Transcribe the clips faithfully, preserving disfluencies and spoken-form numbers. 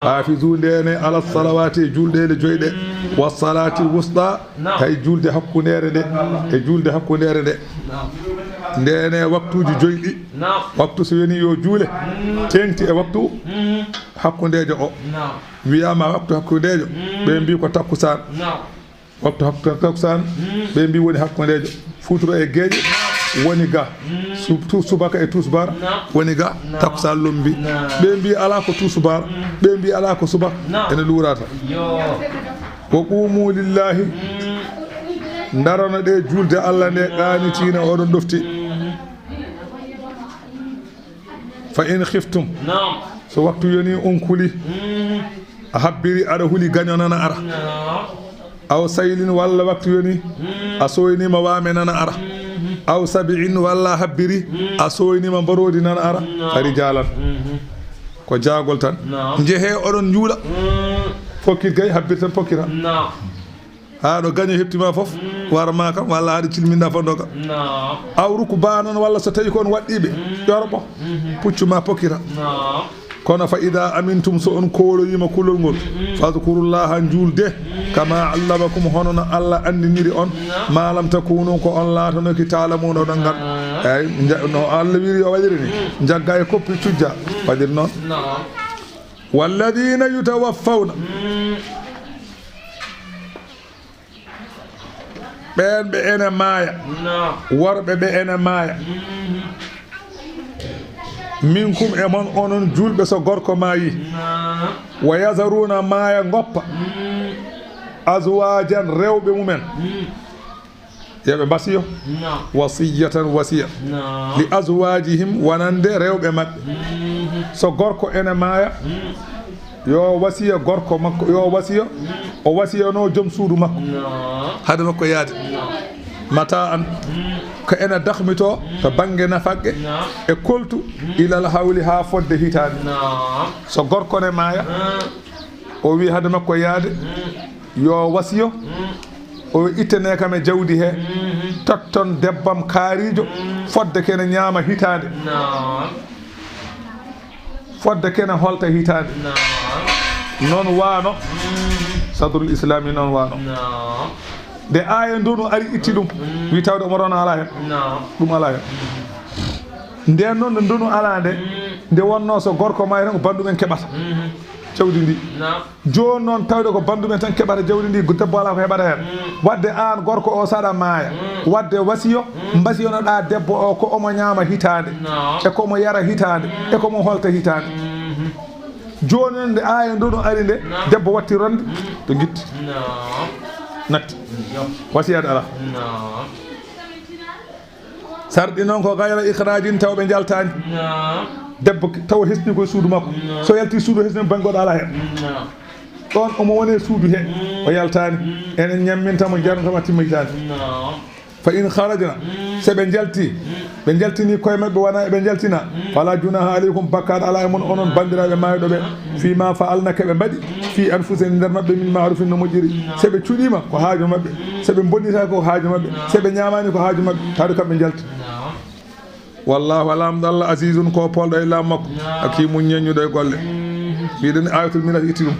Hafizu, ndene, ala salawati, e julɗeele joyɗe, wa salati wusta, hay julde hakkundeere nde, e julde hakkundeere nde. Ndene waktuuji joyɗi, waktu so yoni yo juule, teŋti e waktu hakkundeejo o. Wiyama waktu hakkundeejo, ɓe mbi ko takkusaan. Waktu hakku-, takkusaan, ɓe mbi woni hakkundeejo. Futuro e geeƴe woni ga. Su-, tu-, subaka e tusbar woni ga. Takkusaan lombi. Ɓe mbi ala ko tusbar. Ɓe mbi ala ko subaka. Ene luurata. Yo. Wa qumu lillahi. Ndarano ɗe julde Allah nde, qanitiina, oɗon ɗofti. Fa in khiftum. Naam. So waktu yoni on kuli. Mm. A habbiri, aɗa huli gaño nana ara. Naam. Aw saylin, walla waktu yoni. Mm. A soynima wame nana ara. Mm. Aw sabi'in, walla a habbiri. Mm. A soynima mborodi nana ara. Naam. Farijalan. Mm-hmm. Ko jaagol tan. Naam. Njehe oɗon njuula. Mm. Fokkit gay, habbir tan pokkita. Naam. Haa ɗo gaño heɓtima fof, warma kam, walla haɗa cilminɗa fof doga. Naam. Aw rukbanan, walla so tawi ko on waɗɗiɓe, ƴorɓo, puccu ma pokkita. Naam. Kono fa ida amintum, so on kooloyima kulol ngol, fadkurullaha, njuulde, kama allamakum, hono no Allah andiniri on, ma lam takunu, ko on laatanoki, taalamuuna, oɗon ganda. Eyyi, nja-, no Allah wiri o waɗiri ni, jagga e koppi cujja, waɗiri noon. Naam. Walladina yutawaffawna. Ɓeen ɓe ene maaya. Naam. Worɓe ɓe ene maaya. Mm-hmm. Minkum, e mon, onon juulɓe, so gorko maayi. Naam. Wa yazaruna, maaya, ngoppa. Mm. Azwajan, rewɓe mumen. Mm. Yo ɓe mbasiyo. Naam. Wasiyatan, wasiya. Naam. Li azwajihim, wonande rewɓe maɓɓe. Mm-hmm. So gorko ene maaya, mm. Yo wasiya gorko makko, yo wasiya, o wasiyano joom suudu makko. Naam. Hade makko yaade. Naam. Mata an, mm, ko ene dakhmito to bannge nafaqqe, naam, e koltu, mm, ilal hawli, haa fodde hitaande. Naam. So gorko ne maaya, mm, o wi hade makko yaade, mm, yo wasiyo, mm, o ittane kam e jawdi he, mm, totton debbam kaarijo, mm, fodde kene ñaama hitaande. Naam. Fodde kene holta hitaande. Naam. Noon waano. Mm. Sadrul Islami noon waano. Naam. Nde aaya ndonu ari itti ɗum. Mm. Wi tawde omo rona ala hen. Naam. Ɗum ala hen. Nden noon nde ndonu ala nde. Mm. Nde wonno so gorko maayi tan ko banndum en keɓata. Mm-hmm. Jawdi ndi. Naam. Jooni noon, tawde ko banndum en tan keɓata jawdi ndi, debbo alaa ko heɓata heen. Mm. Waɗde aan gorko o, saɗa maaya, mm, waɗde wasiyo, mm, mbasiyonoɗaa debbo o ko omo ñaama hitaande, naam, e ko omo yara hitaande, mm, e ko omo holta hitaande. Mm-hmm. Jooni noon, nde aaya ndonu ari nde, naam, debbo watti ronde, mm, to ngitti. Naam. Natti. Yo. Wasiyaade alaa. Naam. Sarɗi noon ko gayra ikhrajin, taw ɓe njaltaani. Naam. Debbo taw hesni koye suudu makko. Naam. So yalti suudu, hesni bannge goɗɗo alaa heen. Naam. Ɗoon omo woni e suudu he, mm, o yaltaani. Mm. Enen ñamminta mo, jarnata mo, timma hitaande. Naam. Fa in kharajna, mm, so ɓe njalti, mm, ɓe njaltini koye maɓɓe, wona eɓe njaltina, mm, fala junaha alaykum, bakkaat alaa e mon, onon banndiraaɓe maayɗo ɓe. Fima fa'alna, ko ɓe mbaɗi, fi anfusihim, nder maɓɓe, min ma'rufin, no moƴƴiri. So ɓe cuɗiima, ko haaju maɓɓe. So ɓe bonnitaaki, ko haaju maɓɓe. So ɓe ñaamaani, ko haaju maɓɓe. Tawde kamɓe njalti. Wallahu, Laamɗo Allah, azizun, ko polɗo e laamu makko. Hakimun, ñeññuɗo e golle. Mbiɗen ayatul miras itti ɗum.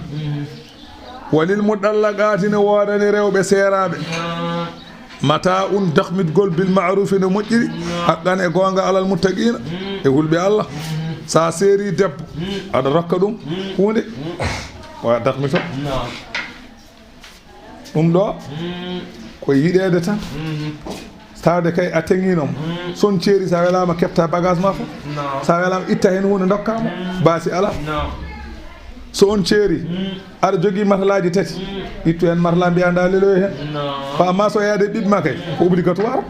Walil mutallaqaati, ne woodani rewɓe seeraaɓe. Mata un, dakhmitgol, bil ma'rufi, no moƴƴiri, haqqan, e goonga, alal muttaqiina, e hulɓe Allah. Sa seeri debbo, aɗa rokka ɗum huunde, wa dakhmito. Ɗum ɗo ko yiɗeede tan. Tawde kay a teŋiino mo. Son ceeri, sa welaama, keɓta bagage ma fof. Sa welaama, itta heen huunde, ndokka mo. Baasi alaa. So on ceeri, aɗa jogii matalaaji tati, ittu heen matalaa, mbiya nda leloyo heen. Ko amma so yaade e ɓiɓɓe ma kay, ko obligatoire.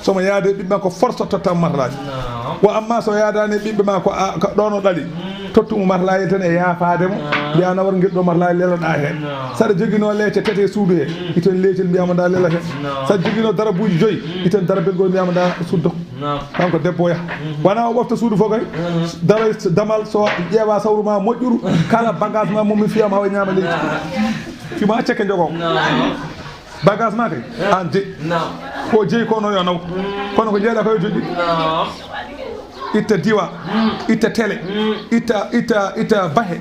So mo yaade e ɓiɓɓe ma, ko force totta mo matalaaji. Wa amma so yaadaani e ɓiɓɓe ma, ko a, ko ɗoon o ɗali, tottu mo matalaaji tan e yaafaade mo. Mbiya nawor ngel ɗo matalaaji, leloɗa heen. Saɗa joginoo leece tati e suudu he, iten leecel, mbiya mo nda lelo heen. Saɗa joginoo darabuuji joyi, iten darabel gol, mbiya mo nda suddo. Kanko debbo o yaha. Wona o ɓofta suudu fof kay. Dara damal, so ƴeewa sawru ma moƴƴuru, kala bagage ma mo mi fiya ma, hawa ñaama leydi. Fima cekke jogo. Bagage ma kay, an jeyi. Ko jeyi ko noon yo naw. Kono ko jeeɗa ko yo joƴƴi. itta diwa, itta tele, itta, itta, itta bahe,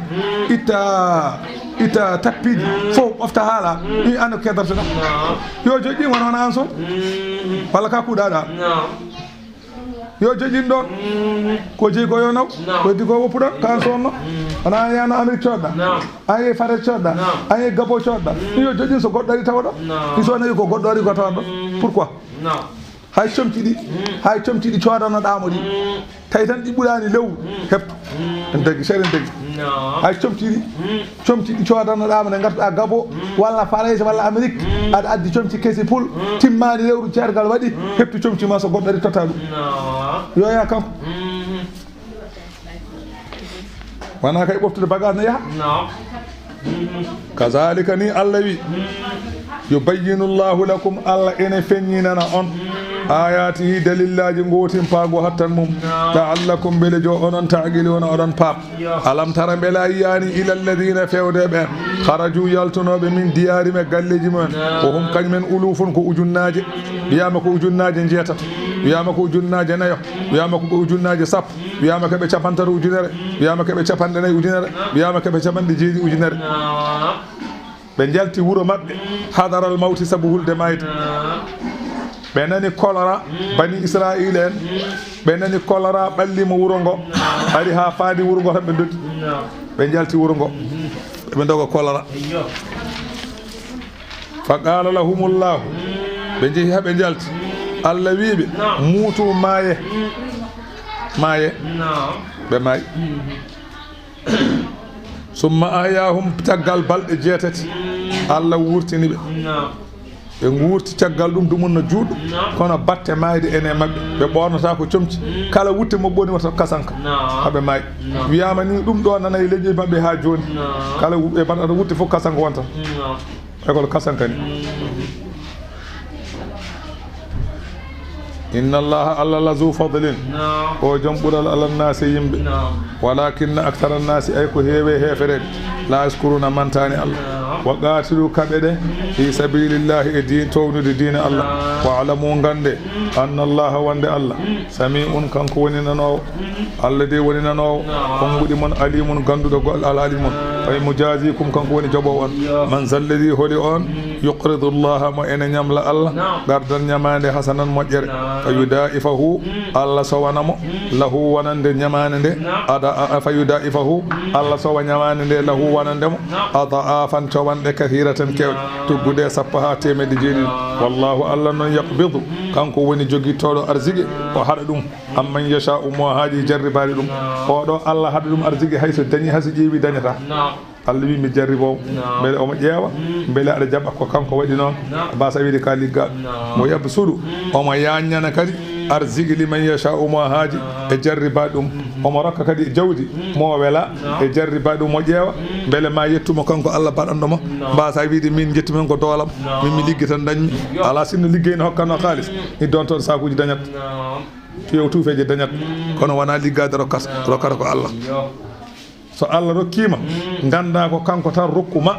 itta, itta tappiiji, fof ɓofta haala. Ɗum an ko kedartoɗa. Yo joƴƴin wona, wona an son. Walla ka kuuɗaɗa. Yo joƴƴin ɗon. Ko jeyi ko yo naw. Ko heddi ko woppuɗon, ka an sonno. Wona an yano Amérique coɗɗa. An yehi Fare coɗɗa. An yehi Gabo coɗɗa. Yo joƴƴin so goɗɗo ari tawa ɗo. Ɗi so nawi ko goɗɗo ari ko tawa ɗo. Pourquoi? Hay comci ɗi, hay comci ɗi coodanoɗaamo ɗi. Tawi tan ɗi ɓuraani lewru, heɓtu. En dagi, sere en dagi. Hay comci ɗi, comci ɗi coodanoɗaama ne ngartuɗa Gabo, walla Farayse, walla Amérique. Aɗa addi comci kesi pul, timmaani lewru, ceergal waɗi, heɓtu comci ma so goɗɗo ari totta ɗum. Yo yaa kanko. Wona kay ɓoftude bagage ne yaha. Kazalika ni Allah wi, yubayyinu Allahu lakum, Allah ene feññinana on, ayatihi, dalillaaji gootimpaagu hattan mum, la'allakum, mbele jo onon, ta'qiluna, oɗon paam. Alam tara, mbele a yiyaani, ila alladina, fewde ɓen, kharaju, yaltunooɓe, min diyarihim, e galleeji mumen, wa hum, kañumen, ulufun, ko ujunnaaje, wiyaama ko ujunnaaje njeetato, wiyaama ko ujunnaaje nayo, wiyaama ko ujunnaaje sappo. Wiyaama keɓe capantato ujunere, wiyaama keɓe capanɗe nayi ujunere, wiyaama keɓe capanɗe jeeɗiɗi ujunere. Ɓe njalti wuro maɓɓe, hadaral mawti, sabu hulde maayde. Ɓe nani kolora, bani Israa'iila en. Ɓe nani kolora, ɓalliima wuro ngo. Ari haa faadi wuro ngo tan ɓe ndoggi. Ɓe njalti wuro ngo. Ɓe ndoga kolora. Fa qala lahumullahu, ɓe njehi haa ɓe njalti. Allah wi'i ɓe, muutu, maaye. Maaye. Ɓe maayi. Summa ahyahum, caggal balɗe jeetati, Allah wurtini ɓe. Ɓe nguurti caggal ɗum, dumunna juutɗo, kono batte maayde ene maɓɓe. Ɓe ɓoornataa ko comci. Kala wutte mo ɓoni wata kasanka. Haa ɓe maayi. Wiyaama ni ɗum ɗo nana e leñol maɓɓe haa jooni. Kala wu-, ɓe mbaɗata wutte fof kasanka wonta. Ekol kasankani. Inna Allaha, Allah, la zu fadlin, o jom ɓural, ala nnaasi, yimɓe. Walakinna akthara nnaasi, ay ko heewe heefereɓe, la yashkuruna, mantaani Allah. Wa qatilu, kaɓe ɗe, fi sabilillahi, e diin, townude diina Allah. Wa alamu, gande, anna Allaha, wonde Allah, sami'un, kanko woni nanoowo. Allah de woni nanoowo konnguɗi mon, alimun, gannduɗo golle alhaali mon. Fa yujazikum, kanko woni joɓoowo on. Man zalladhi, holi on, yuqridu Allaha, mo ene ñamla Allah, qardan, ñamaande, hasanan, moƴƴere. Fa yudaifahu, Allah sowana mo, lahu, wonande ñamaande nde, ada, a, fa yudaifahu, Allah sowa ñamaande nde, lahu, wonande mo, ad'afan, cowanɗe, kathiratan, keewɗe, tuggude sappo haa teemedde jeeɗiɗi. Wallahu, Allah noon, yaqbidu, kanko woni jogittooɗo arsike, o haɗa ɗum. Amman yasha'u, mo haaji jarribaade ɗum. Naam. Oɗo Allah haɗa ɗum arsike hay so dañi, hay so ƴeewi dañata. Naam. Allah wi mi jarriboowo. Naam. Mbele omo ƴeewa, mbele aɗa jaɓa ko kanko waɗi noon. Naam. Mbasa wiide ka ligga. Naam. Mo yabsudu, omo yaññana kadi arsike liman yasha'u mo haaji e jarribaade ɗum. Omo rokka kadi jawdi mo wela e jarribaade ɗum, mo ƴeewa. Mbele ma yettumo kanko Allah baɗanɗo mo. Naam. Mbasa wiide min jettumi ko doolam. Naam. Min mi liggi tan dañmi. Yo. Ala sinno liggey ne hokkano kaalis. Mi dontoon sakuuji dañat. Naam. Tuyew tuufeeje dañat, kono wonaa liggaade rokkat-, rokkata ko Allah. So Allah rokkiima, nganndaa ko kanko tan rokku ma,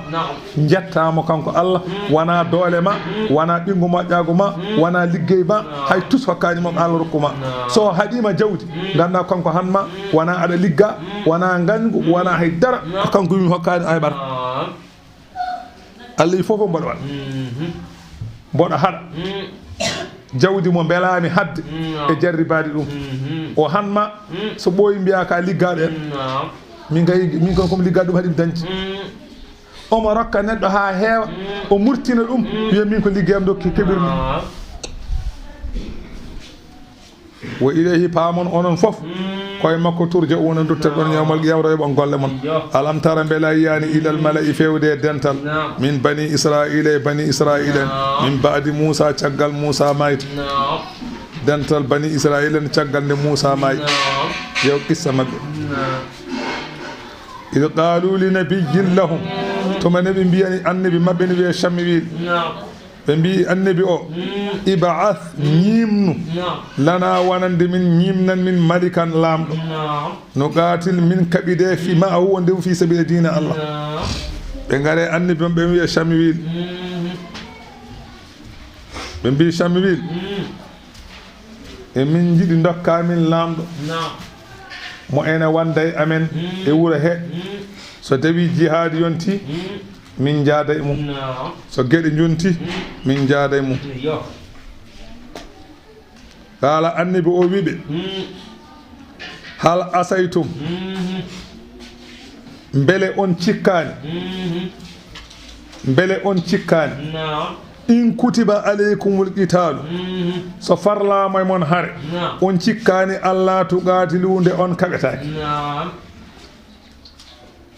njettaa mo kanko Allah, wonaa doole ma, wonaa ɓinngu moƴƴaagu ma, wonaa liggey ma, hay tus hokkaani mo ko Allah rokku ma. So haɗiima jawdi, nganndaa kanko han ma, wonaa aɗa ligga, wonaa ngañgu, wonaa hay dara, ko kanko yumi hokkaani a heɓata. Allah wi fof fof mboɗo waɗa. Mboɗo haɗa. Jawdi mo mbelaami haɗde e jarribaade ɗum. O han ma, so ɓooyi mbiya ka liggaaɗo en. Min kay, min kon komi liggaade ɗum haɗi mi dañde. Omo rokka neɗɗo haa heewa, o murtina ɗum, wiya min ko liggey am ɗo ke-, keɓirmi. Wa ilayhi, paamon onon fof, ko e makko turja'una, nduttoɗon yawmal qiyamah, o yoɓan golle mon. Alam tara, mbela a yiyaani, ilal mala'i, fewde e dental, min bani Israila, e bani Israila en, min ba'di Musa, caggal Musa maayde. Dental bani Israila en caggal nde Musa maayi. Yew qissa maɓɓe. Id qalu li nabiyyin lahum, tuma ne ɓe mbiyani annabi maɓɓe ne wiye Shamwil. Ɓe mbii annabi o, "Ib'ath, ñiimnu, lana, wonande min, ñiimnan min malikan, laamɗo. Nuqatil, min kaɓide, fi, ma'ahu, wonde fi sabili diina Allah." Ɓe ngare annabi maɓɓe, ɓe mbiya Shamwil. Ɓe mbii Shamwil, E min njiɗi ndokka min laamɗo. Naam. Mo ene wonda e amen. Mm. E wuro he. Mm. So tawi jihaad yonti, mm, min njaada e mum. Naam. So geɗe njonti, mm, min njaada e mum. Yo. Qaala, Annabi o wi'i ɓe, mm, hal asaytum? Mm. Mbele on cikkaani? Mm. Mbele on cikkaani? Naam. In kutiba alaykumul qitaalu. Mm. So farlaama e mon hare, naam, on cikkaani Alla tuqaatilu nde on kaɓetaake? Naam.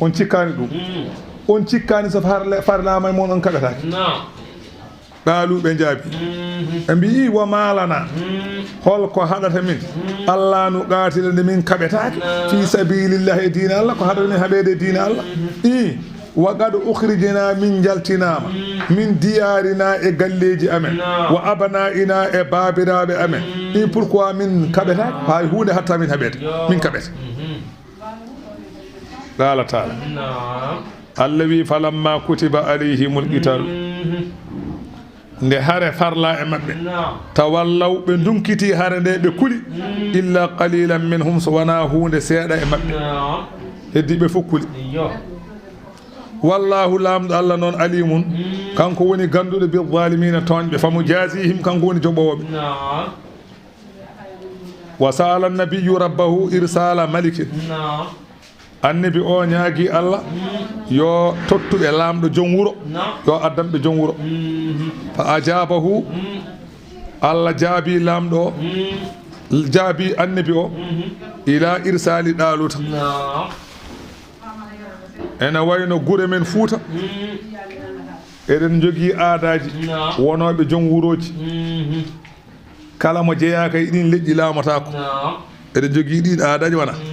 On cikkaani ɗum? Mm. On cikkaani so farla-, farlaama e mon on kaɓetaake? Naam. Qaalu, ɓe njaabi. Mm. Ɓe mbi'i, wa maa lanaa. Mm. Hol ko haɗata min? Mm. Alla nuqaatila nde min kaɓetaake. Naam. Fii sabiilillaahi, e diina Alla, ko haɗata min haɓeede e diina Alla? Mm. Ii, wa qad ukhrijnaa, min njaltinaama. Mm. Min diyaarinaa, e galleeji amen. Naam. Wa abnaa'inaa, e baabiraaɓe amen. Mm. Ii, pourquoi min kaɓetaake? Hay huunde haɗataa min haɓeede. Yo. Min kaɓete. Mhm. Qaala taala. Naam. Alla wi, falamma kutiba alayhimul qitaalu. Mhm. Nde hare farla e maɓɓe. Naam. Tawallaw, ɓe ndunkiti hare nde, ɓe kuli. Mm. Illa qalilan minhum, so wonaa huunde seeɗa e maɓɓe. Naam. Heddi ɓe fof kuli. Yo. Wallahu, laamɗo Alla noon, alimun, mm, kanko woni gannduɗo, bi zaalimiina, tooñɓe, fa mujaazihim, kanko woni joɓoowo ɓe. Naam. Wa sa'ala nabiyyu rabbahu irsaala malikin. Naam. Annabi o ñaagi Alla, mm, yo tottu ɓe laamɗo joom wuro, naam, yo addan ɓe joom wuro. Mhm. Fa ajaabahu, mm, Alla jaabi laamɗo o, mm, jaabi annabi o, mhm, ila irsaali Ɗaaluuta. Naam. Ene wayno gure men Fuuta, mm, eɗen njogii aadaaji, naam, wonooɓe joom wurooji. Mhm. Kala mo jeyaaka e ɗiin leƴƴi laamotaako. Naam. Eɗen njogii ɗiin aadaaji wona. Mhm.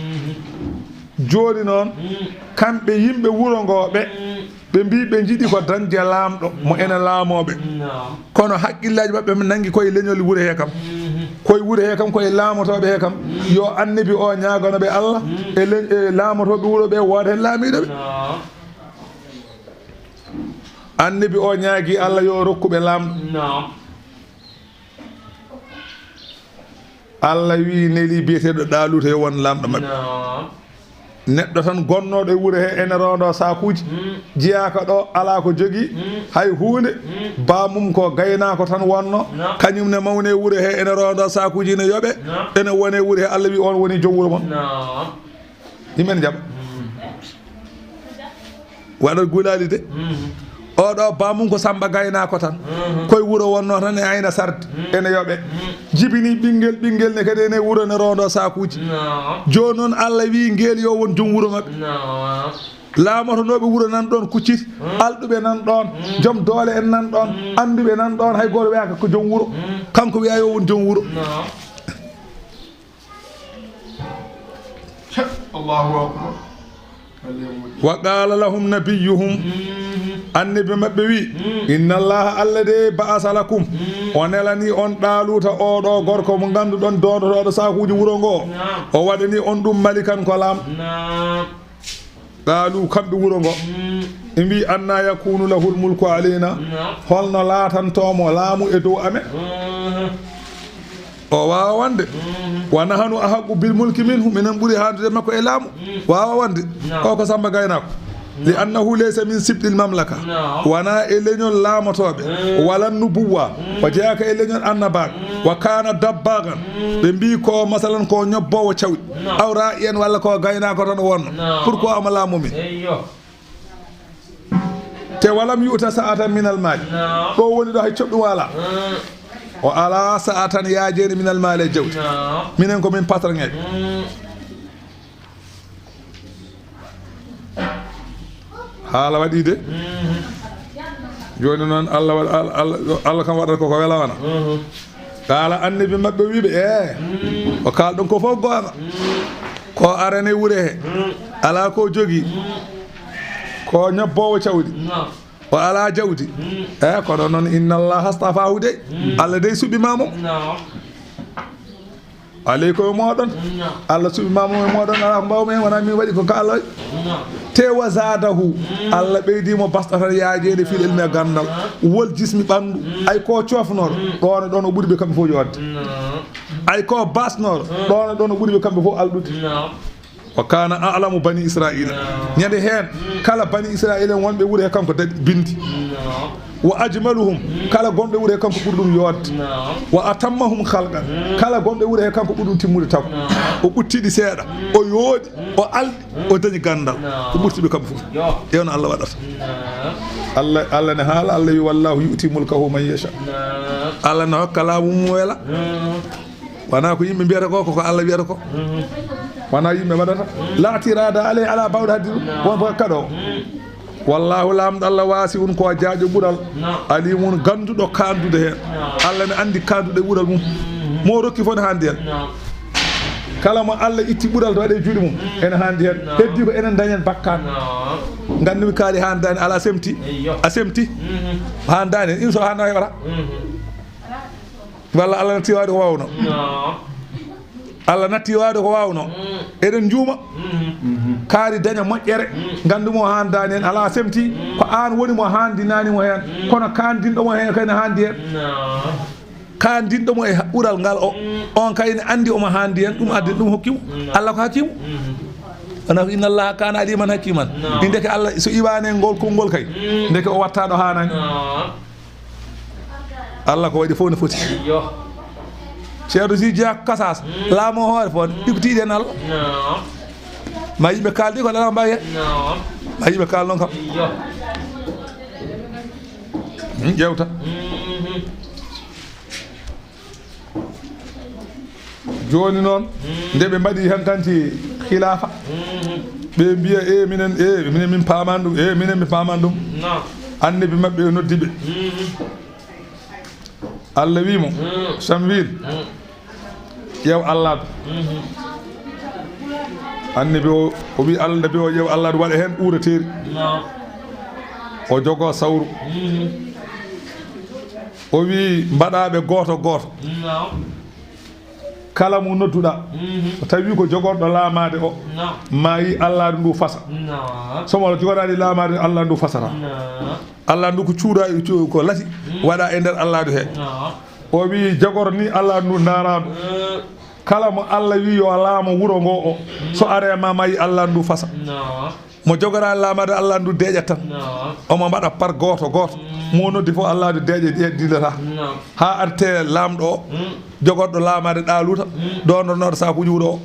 Jooni noon, mm, kamɓe yimɓe wuro ngoo ɓe, mm, ɓe mbii ɓe njiɗi ko dañde laamɗo mo ene laamoo ɓe. Naam. Kono hakkillaaji maɓɓe nanngi koye leñol wuro hee kam. Mhm. Koye wuro hee kam, koye laamotooɓe hee kam. Mm. Yo annabi o ñaagano ɓe Alla, mm, e le-, e laamotooɓe wuro ɓe, wooda heen laamiiɗo ɓe. Naam. Annabi o ñaagi Alla yo rokku ɓe laamɗo. Naam. Alla wi neli biyeteeɗo Ɗaaluuta yo won laamɗo maɓɓe. Naam. Neɗɗo tan gonnooɗo e wuro he ene roondoo saakuuji. Mm. Jeyaaka ɗo, alaa ko jogii, mm, hay huunde. Mm. Baamum ko gaynaako tan wonnoo. Naam. Kañum ne mawni e wuro he ene roondoo saakuuji, ene yoɓe. Naam. Ene woni e wuro he, Alla wi oon woni joom wuro mon. Naam. Yimɓe ne njaɓa. Mm. Waɗat gulaali de. Mhm. Oɗo baamum ko Samba gaynaako tan. Mhm. Koye wuro wonnoo tan e ayna sarde. Mhm. Ene yoɓe. Mhm. Jibini ɓinngel, ɓinngel ne kadi ene wuro ne roondoo saakuuji. Naam. Jooni noon Alla wi ngeel yo won joom wuro maɓɓe. Naam. Laamotonooɓe wuro nan ɗoon kucciti. Mhm. Alɗuɓe nan ɗoon. Mhm. Joom doole en nan ɗoon. Mhm. Annduɓe nan ɗoon, hay gooto wiyaaka ko joom wuro. Mhm. Kanko wiyaa yo won joom wuro. Naam. Allahu akbar. Wa qaala lahum nabiyyuhum, annabi maɓɓe wi, inna Allaha, Alla de, ba'asa lakum, o nelani on Ɗaaluuta, oɗo gorko mo ngannduɗon doodotooɗo saakuuji wuro ngo, o waɗani on ɗum malikan ko laam. Qaalu, kamɓe wuro ngo, ɓe mbi, anna yakunu lahul mulku alayna, holno laatanto mo laamu e dow amen? O waawa wonde. Wa nahnu ahaqqu bil mulki minhu, minen ɓuri haandude makko e laamu. Waawa wonde. O ko Samba Gaynaako. Li annahu laysa min sibtil mamlaka. Wonaa e leñol laamotooɓe. Wala nubuwwa. O jeyaaka e leñol annabaaɓe. Wa kaana dabbaagan. Ɓe mbi ko, masalan, ko ñobboowo cawɗi. Aw raa'iyan, walla ko gaynaako tan o wonno. Pourquoi omo laamoo min? Te walam yu'ta sa'atan minal maali. Ɗo woni ɗo hay coɓɗum alaa. O alaa sa'atan yaajeende minal maali e jawdi. Minen ko min patron en. Haala waɗi de. Jooni noon Allah waɗ-, Allah, Allah, Allah kam waɗata ko, ko wela wona. Qaala, annabi maɓɓe wi ɓe, ee, ko kaalɗon ko fof goonga. Ko arani wure he, alaa ko jogii, ko ñobboowo cawɗi, o alaa jawdi. Ee, kono noon, inna Allaha astafaahu dey, Allah dey suɓi ma mo. Aleykum e mooɗon. Allah suɓi ma mo e mooɗon, alaa ko mbaawmi heen, wonaa min waɗi ko ka Allah waɗi. Te wa zaadahu, Allah ɓeydi mo bastatan yaajeende fil ilmi e ganndal. Wol jismi ɓanndu, ay ko cofnor, ɗoon e ɗoon o ɓuri ɓe kamɓe fof yodde. Ay ko basnor, ɗoon e ɗoon o ɓuri ɓe kamɓe fof alɗude. Wa kana a'lamu bani Israila. Ñande heen, kala bani Israila wonɓe wuro he kanko daɗi bindi. Wa ajmaluhum, kala gonɗo wuro he kanko ɓuri ɗum yodde. Wa atammahum khalqan, kala gonɗo wuro he kanko ɓuri ɗum timmude taw. O ɓuttiɗi seeɗa, o yooɗi, o alɗi, o dañi ganndal. Ko ɓurti ɓe kamɓe fof. Ƴeewno Allah waɗata. Allah, Allah ne haala, Allah wi: "Wallahu yu'ti mulkahu man yasha." Allah ne hokka laamu mum wela. Wonaa ko yimɓe mbiyata ko, ko, ko Allah wiyata ko. Wonaa yimɓe mbaɗata. La tirada alay, alaa baawɗo haddi ɗum. Won ko kaɗo. Wallahu, laamɗo Allah, wasi'un, ko jaaƴo ɓural. Alimun, gannduɗo kaanduɗe heen. Allah ne anndi kaanduɗe ɓural mum. Mo rokki fof ne haandi heen. Kala mo Allah itti ɓural to waɗe juuɗe mum, ene haandi heen. Heddi ko enen dañen bakkaat. Nganndumi kaali haandaani, alaa semti. A semti. Haandaani, in so haandaani heɓata. Walla Allah natti waawde ko waawno. Allah natti waawde ko waawno. Eɗen njuuma. Kaari daña moƴƴere. Nganndu mo haandaani heen, alaa semti. Ko aan woni mo haandinaani mo heen. Kono kaandinɗo mo heen kay ne haandi heen. Kaandinɗo mo e ɓural ngal o, on kay ne anndi omo haandi heen, ɗum addi ɗum hokki mo. Allah ko hakimu. Wonaa ko inna Allaha kana aliman hakiman. Min ndeke Allah so iwaani e ngol konngol kay. Ndeke o wattaɗo haanaani. Allah ko waɗi fof no foti. Ceerno si jeyaa ko kasas, laamu o hoore fof, ɗi ko tiiɗi heen Allah. Ma yimɓe kaaldi ko alaa mbawi heen. Ma yimɓe kaal noon kam. Hmm, ƴeewta. Jooni noon, nde ɓe mbaɗi hankanti khilaafa, ɓe mbiya, "E minen, e minen min paamaani ɗum, e minen min paamaani ɗum." Annabi maɓɓe o noddi ɓe. Allah wi mo, "Samwil, ƴeew allaadu." Annabi o, o wi Allah, Nabi o, "Ƴeew allaadu, waɗa heen uureteeri." O jogoo sawru. O wi, "Mbaɗaa ɓe gooto gooto." Kala mo nodduɗaa, o tawi ko jogorɗo laamaade o, ma yi allaadu ndu fasa. So mo jogoraani laamaade, allaadu ndu fasata. Allaadu ndu ko cuura, cu-, ko lati, waɗa e nder allaadu he. O wi, "Jogor ni allaadu ndu ndaaraandu." Kala mo Allah wi yo laamo wuro ngo o, so are ma, ma yi allaadu ndu fasa. Mo jogoraani laamaade, allaadu ndu deeƴat tan. Omo mbaɗa par gooto gooto. Mo noddi fof, allaadu deeƴa, deeƴa dillata. Haa arte laamɗo o, jogorɗo laamaade Ɗaaluuta, doondornooɗo saakuuji wuro o.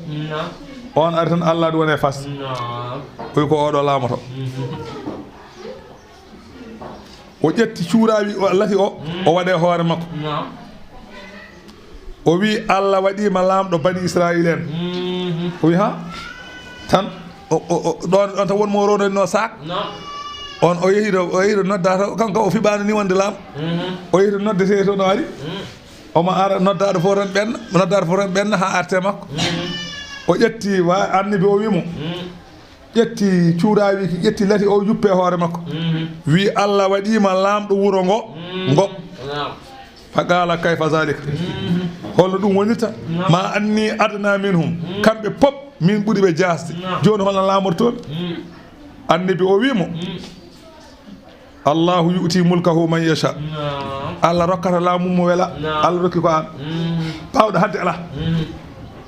On ari tan, allaadu woni e fas. O wi, "Ko oɗo laamoto." O ƴetti cuuraawi o lati o, o waɗi e hoore makko. O wi, "Allah waɗiima laamɗo Bani Israa'iila en." O wi, "Ha?" Tan, o, o, o, ɗon, ɗon tan won mo rondoyno saak. On o yehi ɗo, o yehi ɗo nodda to, kanko o fiɓaano ni wonde laam. O yehi to noddetee to no ari. Omo ara noddaaɗo fof tan ɓenna, noddaaɗo fof tan ɓenna haa arte makko. O ƴetti wa annabi o wi mo, ƴetti cuuraawi ki, ƴetti lati o yuppe hoore makko. Wi, "Allah waɗiima laamɗo wuro ngo, ngo." Fa qaala, "Kayfa zaalika?" Holno ɗum wonirta? Ma anni adna minhum. Kamɓe pop min ɓuri ɓe jaasde. Jooni holno laamortoomi? Annabi o wi mo, "Allahu yu'ti mulkahu man yasha." Allah rokkata laamu mo wela. Allah rokki ko aan. Baawɗo hadde alaa.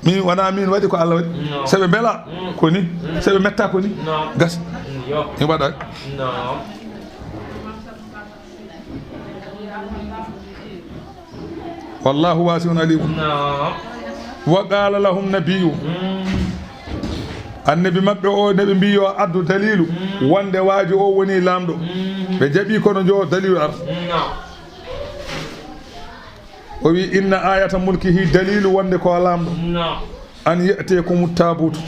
Min wonaa min waɗi, ko Allah waɗi. So ɓe mbelaa, ko ni. So ɓe mettaa, ko ni. Gasi. Mi waɗa. Wallahu wasi'un alimun. Wa qala lahum nabiyyuhum. Annabi maɓɓe o, nde ɓe mbi yo addu dalilu wonde waajo o woni laamɗo. Ɓe jaɓi, kono njo dalilu ar. O wi, "Inna ayata mulkihi", dalilu wonde ko laamɗo. "An ya'tiyakumu tabutu."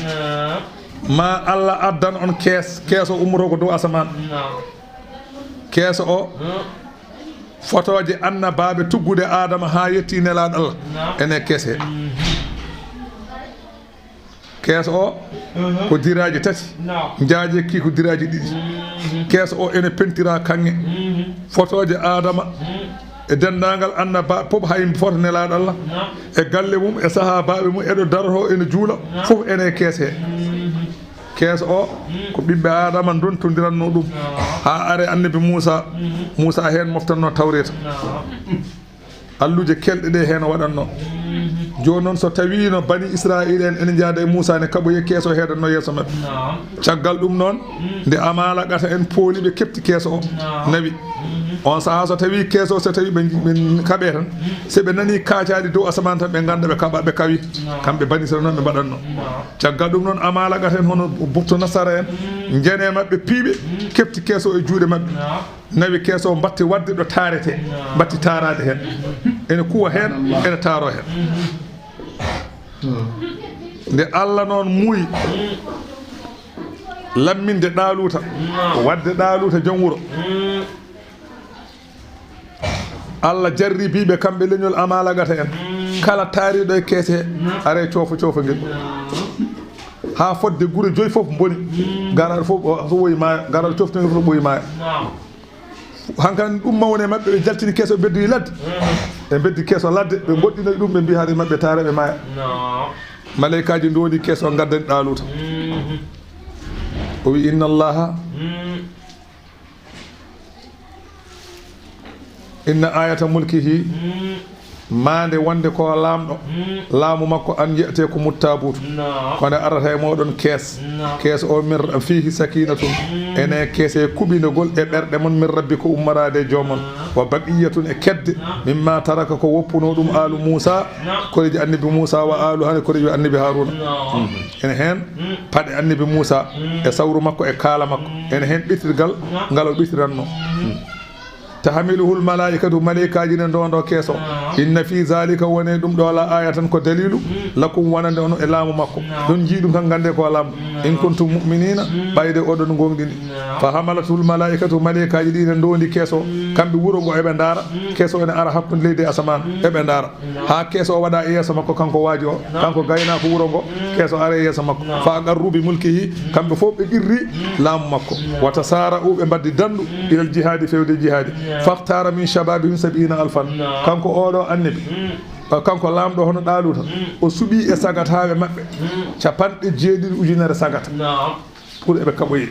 Ma Allah addan on kees, kees o ummoto ko dow asamaan. Kees o, fotooje annabaaɓe tuggude Aadama haa yetti nelaaɗo Allah. Ene kees he. Kees o ko diraaji tati. Njaajekki ko diraaji ɗiɗi. Kees o ene pentira kaŋŋe. Fotooje Aadama. E denndaangal annabaaɓe fof, hay fof nelaaɗo Allah, e galle mum, e sahaabaaɓe mum, eɗo darotoo ene juula, fof ene e kees he. Kees o ko ɓiɓɓe Aadama ndontondirannoo ɗum, haa are annabi Muusa. Muusa heen moftatnoo Tawreeta. Alluuje kelɗe ɗe heen waɗatnoo. Jooni noon, so tawiino Bani Israa'iila en ene njaada e Muusa ne kaɓoye, kees o heedatnoo yeeso maɓɓe. Caggal ɗum noon, nde Amaalaqata en pooli, ɓe keɓti kees o, nawi. On sahaa, so tawi kees o, so tawi ɓe, ɓe kaɓe tan, so ɓe nani kaacaali dow asamaan tan, ɓe ngannda ɓe kaɓa, ɓe kawi. Kamɓe Bani Israa'iila noon ɓe mbaɗatnoo. Caggal ɗum noon, Amaalaqata en, hono Buktu Nasara en, njene maɓɓe piiɓe, keɓti kees o e juuɗe maɓɓe. Nawi kees o, mbatti waɗde ɗo taarete, mbatti taaraade heen. Ene kuwa heen, ene taaroo heen. Nde Allah noon muuyi lamminde Ɗaaluuta, waɗde Ɗaaluuta jom wuro. Allah jarribii ɓe kamɓe leñol Amaalaqata en. Kala taariiɗo e kees he, are coofo coofo ngel. Haa fodde gure joyi fof mboni. Garaɗo fof o, so ɓooyi maaya, garaɗo coftingel fof ɓooyi maaya. Hankan ɗum mawne maɓɓe, ɓe jaltini kees o, ɓe beddoyi ladde. Ɓe beddi kees o ladde, ɓe ngoɗɗinoyi ɗum, ɓe mbi hari maɓɓe taare, ɓe maaya. Maleykaaji ndoondi kees o, ngaddani Ɗaaluuta. O wi, "Inna Allaha, inna ayata mulkihi, maande wonde ko laamɗo, laamu makko, an ye'teekumut taabuutu, ko nde arata e mooɗon kees, kees o, min fiihi sakiinatun, ene kees he kuɓinogol e ɓerɗe mon, min rabbikum, ummoraade e joomon, wa baqiyatun, e kedde, mimma taraka, ko woppunoo ɗum aalu Muusa, koreeji annabi Muusa, wa aalu Haaruna, koreeji annabi Haaruna." Ene heen paɗe annabi Muusa, e sawru makko, e kaala makko, ene heen ɓitirgal ngal o ɓitiranno. Tahmiluhul malaa'ikatu, maleykaaji ne ndoondo kees o. Inna fi zalika, woni ɗum ɗo la ayatan, ko daliilu, lakum, wonande on e laamu makko. Ɗon njii ɗum tan, nganndee ko laamɗo. In kuntum mu'minina, ɓayde oɗon ngoongɗini. Fa hamalatul malaa'ikatu, maleykaaji ɗi ne ndoondi kees o. Kamɓe wuro ngo eɓe ndaara, kees o ene ara hakkunde leydi e asamaan, eɓe ndaara. Haa kees o waɗa e yeeso makko, kanko waajo o, kanko gaynaako wuro ngo, kees o ara e yeeso makko. Fa aqarru bi mulkihi, kamɓe fof ɓe qirri laamu makko. Wa tasara'u, ɓe mbaddi danndu, ilal jihaadi, fewde jihaadi. Faxtara min shababihim sab'ina alfan. Kanko oɗo annabi, kanko laamɗo hono Ɗaaluuta, o suɓii e sagataaɓe maɓɓe capanɗe jeeɗiɗi ujunere sagata. Pour eɓe kaɓoyi